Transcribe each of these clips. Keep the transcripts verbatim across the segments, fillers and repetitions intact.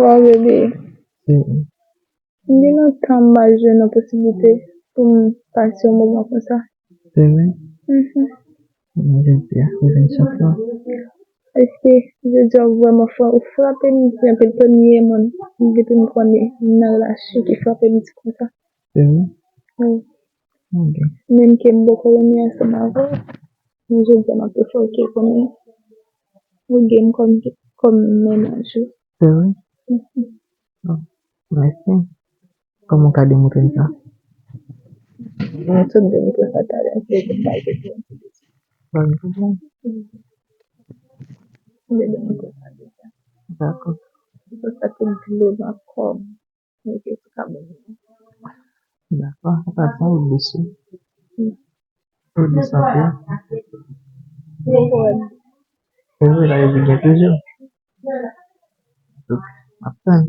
Bonswa, bebe. M gen lontan m pa jwenn yon posiblite pou m pase yon moman konsa. Se vre? Mhm. Mwen jodi a, ou jwenn chans lan. Paske jodi a, ou vrèman fra-, ou frape m, se anpil premye moun depi m konnen nan relasyon ki frape m di konsa. Se vre? Wi. Ok. Menm ke m poko renmen ansanm avè w, men jodi a m ap tou fè w ke kòm ou gen m kòm, kòm mennaj ou. Se vre? Mhm. Bon, mèsi. Kòman w ka demontre m sa? Mwen sot demontre sa talè, se pou m pa rete pou yon ti pwoblèm. M te demontre sa deja. Dakò. Se pou sa ke dlo nan kò m. Mete sou kabon. Dakò, sa pa fon ou dous wi. Ou dous anpil. Mwen kò m. Ou vle la yo gen toujou. Ap tann.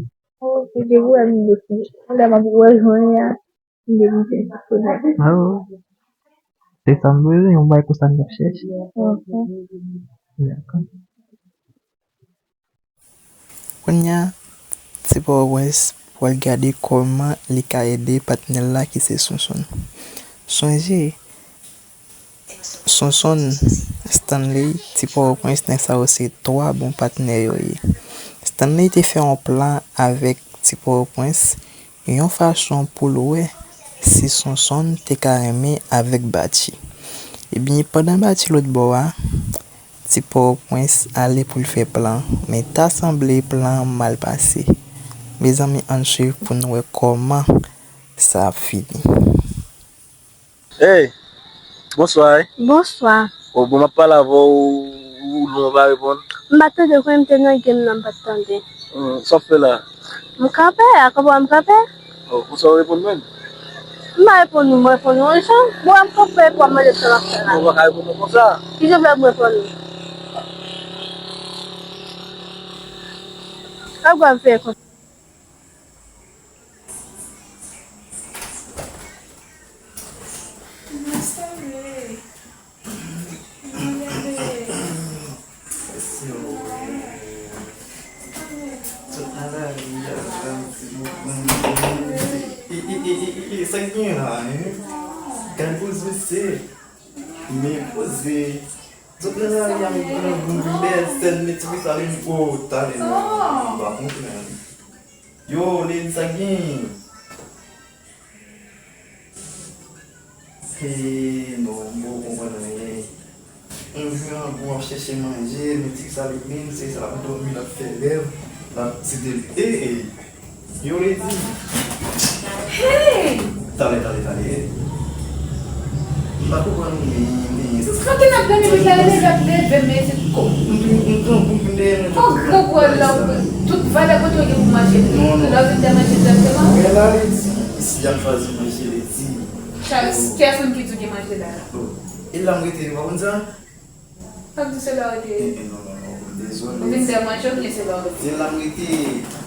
Oh, se de ou a m dous wi. Lè m ap wè jwenn ya. M te di se pou sa. Oh. Se sa m bezwen, yon bagay konsa m t ap chèche. Mhm. Dakò. Kounye a, Ti Pòtoprens pral gade kòman li ka ede patnè l la ki se Sonsonn. Sonje, Sonsonn, Stanley, Ti Pòtoprens, nèg sa yo se twa bon patnè yo ye. Stanley te fè yon plan avèk Ti Pòtoprens yon fason pou l wè si Sonsonn te ka renmen avèk Batchi. Ebyen, pandan Batchi lòt bò a, Ti Pòtoprens ale pou l fè plan, men ta sanble plan an mal pase. Mezanmi, ann swiv pou n wè kòman sa ap fini. Hey, bonswa, hey. Bonswa. Oh, bon, m ap pale avè w, ou, ou lwen, ou pa reponn. M pa t tande w, m te nan game nan, m pa t tande. Hmm, sa w ap fè la? M kanpe, a konprann m kanpe. Oh, pou sa w reponn mwen? M pa reponn ou, m reponn ou, jan. Bon, m kanpe, pou m mande sa w ap fè la. Ou pa ka reponn mwen konsa. Ki jan fè m reponn ou? Sa w ap fè konsa? Sa k gen la, hein? Gad poz mesye. Men poze. Zòt nan lari a, men grangou, men bèl sèn, men ti pi sale, men o, talè non, m pa konprann. Yo, Lady, sa k gen? He, non, m poko konprann anyen. On jou an gwo ap chèche manje, men ti pi sale menm, se sa l ap dòmi, l ap fè rèv, l ap site l. E, e, Yo, Lady. Hey! Talè, talè, talè. M pa konprann ou, men, men. Sis, kote n ap dòmi, men talè deja ap leve, men se ko. M, m, m pran bouk m dèyè mwen. Kò grangou a la, tout valè kote w gen pou manje. Non, non. Lè w vin dèyè manje egzakteman. Wè la, Lady. Isi y ap chwazi manje, Lady. Charles, kiyès moun ki di w gen manje la? Oh. E la m rete, ou pa konn sa? Sa k di se la w rete? Eh, eh, non, non, non, dezole. Ou vin dèyè manje oubyen se la w rete? Se la m rete.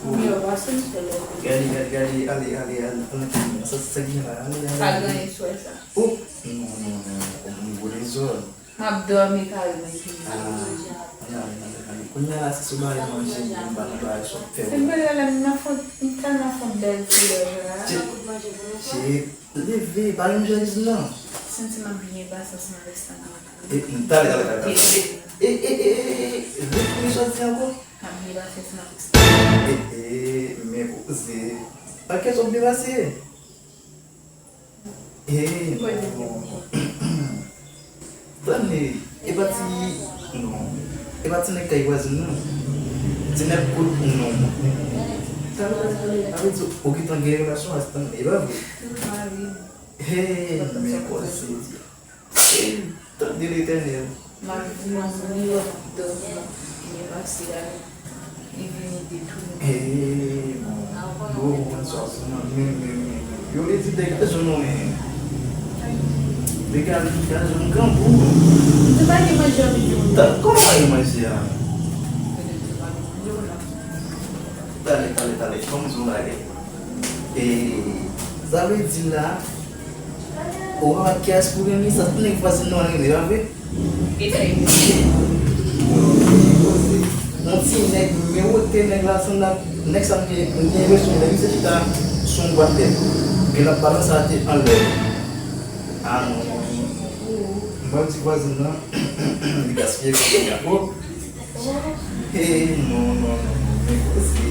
Ou yo pase m se la w rete. Gade, gade, gade, ale, ale, ale, ale, sa, sa gen la, ale, ale, ale. Pa gen anyen sou sa. Oh, non, non, non, non, ou bon gwo dezòd. M ap dòmi kay mwen ki manje. Ah, ale, ale, ale, ale. Kounye a la, se sou bagay manje, m ba nou bagay sou fè. Se m pale la, m nan fon, m tèlman fon bèl ti lèv la. Cheri, leve, pa yon jan non. Santi m ap byen pase ansanm avèk sa nan. E, m, talè, talè, talè, talè. E, e, e, e, e, e, reprann soti ankò. M ap byen pase ansanm avèk sa. E, e, men poze. Ak kiyès w ap byen pase? E, non. Tande, e pa ti, non. E pa ti nèg kay vwazen, non. Ti nèg kout, non. Talè, talè, talè. Sa vle di, ou gentan gen relasyon ak Stanley, e pa vre? Hey, men koze. Hey, tande Letènèl. M ap vin, m ap vin, m ap dòmi, m ap byen pase a, li vini detounen. Hey, bon, yo konprann sa, se nan men, men, men, men. Yo vle di degaje w non, men. Degaje, degaje w, m grangou. M te pa gen manje anvi di w. Kòman pa gen manje a? Talè, talè, talè, fò m di w yon bagay. E, sa vle di la, ou pa wè kiyès pou renmen sa, tout nèg fasil nou renmen, pa vre? Yon ti nèg, men wote nèg la sanble ak Nèg sa m gen, m gen enpresyon lè misye chita sou yon bwat tè, gen lòt balanse a te anlè. A non. M wè ti vwazin nan, li gaspiye kote a. Oh. Hey, non, non, non, non, men koze.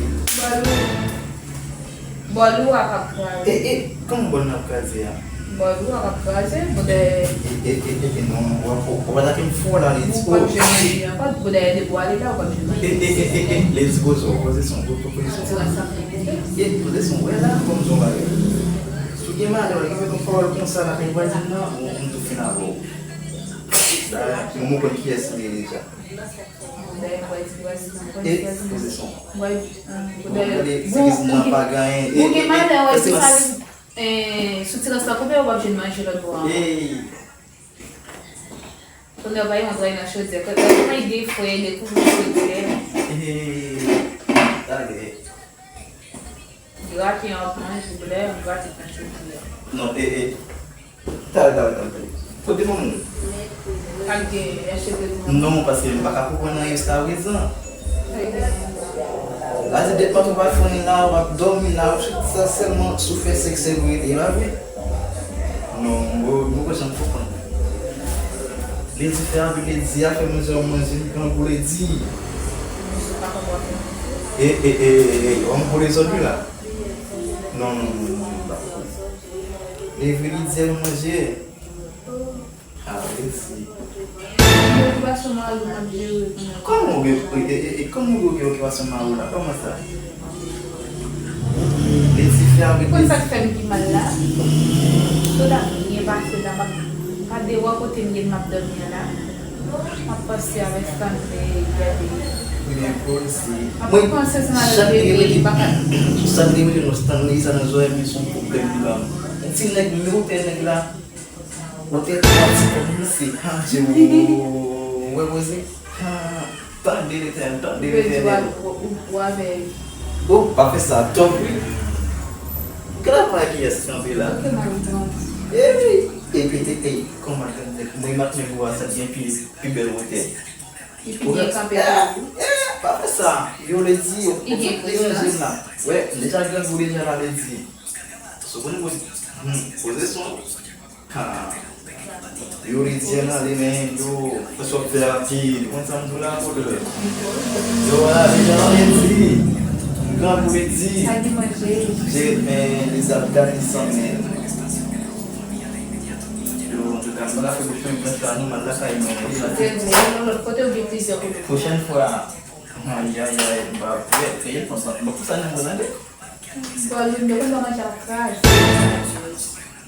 Bòl ou a k ap kraze. E, e, kòman bòl nan ap kraze a? Bòl ou a k ap kraze, pou dèyè. E, e, e, e, e, non, w ap, w ap atake m fò la, Lady. Ou p ap jwenn manje ankò, pou dèyè depi w ale la, ou p ap jwenn manje. E, e, e, e, e, Lady, poze w, poze son, poze son. Ti rasta pou kote. E, poze son, wè la, kòm son bagay. Si w gen malè, w gen yon pawòl konsa lakay vwazin nan, ou, m tou fin avè w. La, mwen konn kiyès li ye deja. E, poze son. Mwen gade, se vizin nan pa genyen. Ou gen malè wè ti sa li, sou ti rasta koupe ou p ap jwenn manje lòt bò a. Ey. Kounye a w pa yon dray nan chodyè. Kòman de fwe, de kouvri chodyè. Ey. Gade. Grate an ap manje, blè, grate nan chodyè. Non, e, e. Talè, talè, talè, talè. Kote moun? Ak de cheve pou mwen. Non, paske m pa ka konprann anyen jiskaprezan. Gade dèt mantò pa fini la, w ap dòmi la, w ap chita sèlman sou fè sèks sèl ou rete, e pa vre? Non, m, m poko janm konprann. Lady fè anpil, Lady a fè manje, manje, li grangou, Lady. E, e, e, e, e, w ap gwo dezòd wi la. Non, non, non, non, non, pa fè. Leve li di al manje. A, Lady. Okipasyon mari w m ap jere kounye a. Kòman w gen, e, e, e, e, kòman w gen okipasyon mari w la? Kòman sa? Lady fè avèk Lady. Konn sa k fè m pi mal la? Tout ap byen pase la, m ap gade wè kote m ye m ap dòmi an la. M ap panse avèk Stanley, gade. Ebyen, poze. M ap panse se malad bebe, li pa ka. Stanley rele non Stanley, sa nan zòrèy m, se yon pwoblèm li ba m. Yon ti nèg, m wotè nèg la. Wotè twa ti kòb misye. Ha, Dye, ou wè poze? Ha, tande Letènèl, tande Letènèl. Ou, ou, ou avè. Oh, pa fè sa, tanpri. Gade apa kiyès kanpe la. Ok, mari, pran. Ey, ey, ey, ey, ey, kòman tande? Mwen, m ap mèt wè sa gen pi, pi bèl wotè. Li pi byen kanpe ke ou. Eh, pa fè sa. Yo, Lady, ou, ou fè prezan jèn la. Wè, deja grangou deja la, Lady. Sou konn poze, hmm, poze son. Ha. Yo, Lady a nan ale, men, yo, fè sa w ap fè a pi. Ou konn sa m di w la, brother? Yo, la, deja nan Lady. Grangou Lady. Sa ki manje? Je, men, Lady ap gate san, men. Yo, antouka, m pa ka fè bouch mwen blanch la, non, m al lakay mwen, wi, la. Se vre, yon lòt kote ou gen plizyè kote. Pwochèn fwa, ayayay, m pa, m pa, m pa, m pa pou sa nan mwen, tande. Bon, nou, nou, nou manje ap kraze.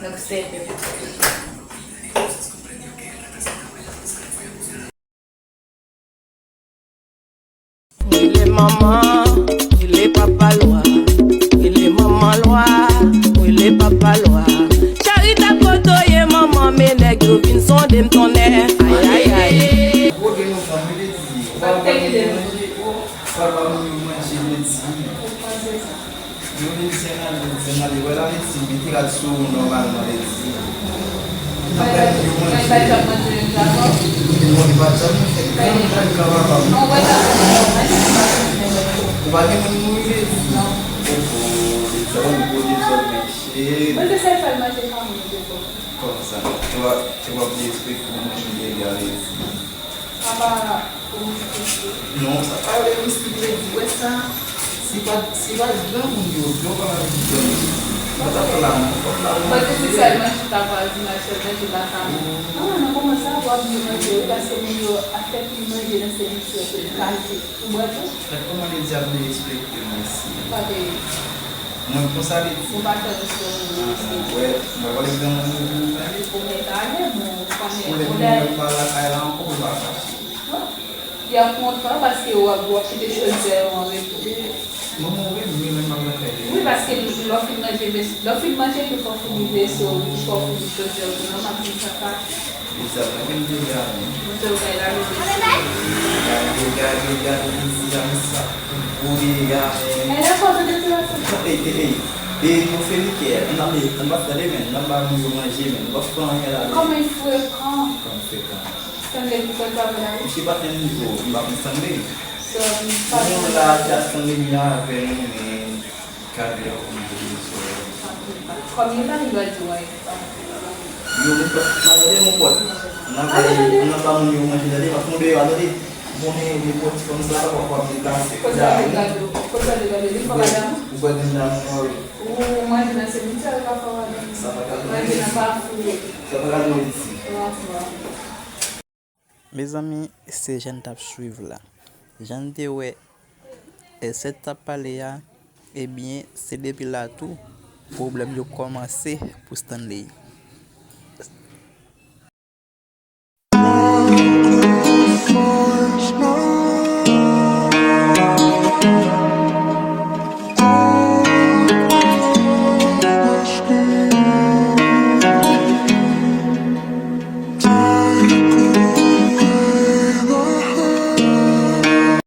Donk, se Rele manman, rele papa lwa, rele manman lwa, rele papa lwa. Charitab kote w ye manman, men nèg yo vin sonde m tonnè. Ayayay. Gwo gen yon fanm, li te di, ou pa ba moun yo manje, ou pa ba moun yo manje, li te di. Yo, Lady a nan, Lady a nan, li wè la, Lady, li te rad sou ou nòmalman, Lady. Nan kay yo manje. Mwen pa janm manje menm jan avè w. Non, li pa janm fè gran, gran, gran papa m. Non, mwen pa janm manje, mwen pa janm manje. Ou pa gen moun mouri, Lady? Non. Oh, oh, Lady, sa yon gwo dezòd, men cheri. Mwen se sèl fè l manje fanmi m, se bon. Kòmsa, te w ap, te w ap derespekte moun ki dega, Lady. Apa ou mistik wi. Non, sa pa rele mistik, Lady. Wè sa, si pa, si pa granmoun yo, yo pa manje granmoun. Mwen t ap la, mwen t ap la, mwen. Paske se sèlman chita vwazinaj, sèlman chita fanmi. Ah, nan kòman sa, w ap byen manje, wi, paske moun yo ap fè pi manje nan sèvis yo, se kalte. Ou bwè tou? Gad kòman Lady ap vle respekte mwen isi. Pa peye. Mwen konsa li di. Ou pa fè respè ou menm. Ah, wè, mwen pa wè granmoun yo vin tande. Ou mèt ale, bon, ou konnen. Ou lè vin wè m pa lakay la ankò, ou pa fache. Non. Y ap kontan paske w ap, w ap kite chodyè yo an repo. Manman, ou renmen lè m ap lakay li. Wi, paske lè w fin manje, lè w fin manje, tou fò w founi veso, tou fò w founi chodyè, ou di manman m ap vin papa. Lady ap gade m deja, men. Montre w kay la, Lady. Gade, gade, gade, Lady a, men sa pou deja, men. E la, fò w tande ti la, sa. Non, ey, ey, ey. E, nou fè likè. N ap, n ap tande, men. N ap ba moun yo manje, men. Nou p ap fè anyen la, men. Kòman l frekan? Kòman frekan? Stanley, pou kòl pa vre la, wi. Misye pa nan nivo, m pa konn Stanley. Nou la, Justin Lemian avè nou, men Gabriel Fernandez sou. Kòm li pa gen dwa di w anyen. Yo, nou pa, malgre nou pòt. N ap bay, n ap ba moun yo manje, tande, paske nou deyò a, tande. Ou konnen nenpòt ti fanm sa, pa, pa, pa deplase. Kote sa te gade, kote sa te gade, li fò madanm? Ou kwè gen dam nan, wi. Ou manje nan simityè, li pa fò madanm. Sa pa ka manje nan Kafou. Sa pa ka manje isi. Mezanmi, se jan n t ap swiv la. Jan n te wè Esèt t ap pale a, ebyen, se depi la tou, pwoblèm yo kòmanse pou Stanley.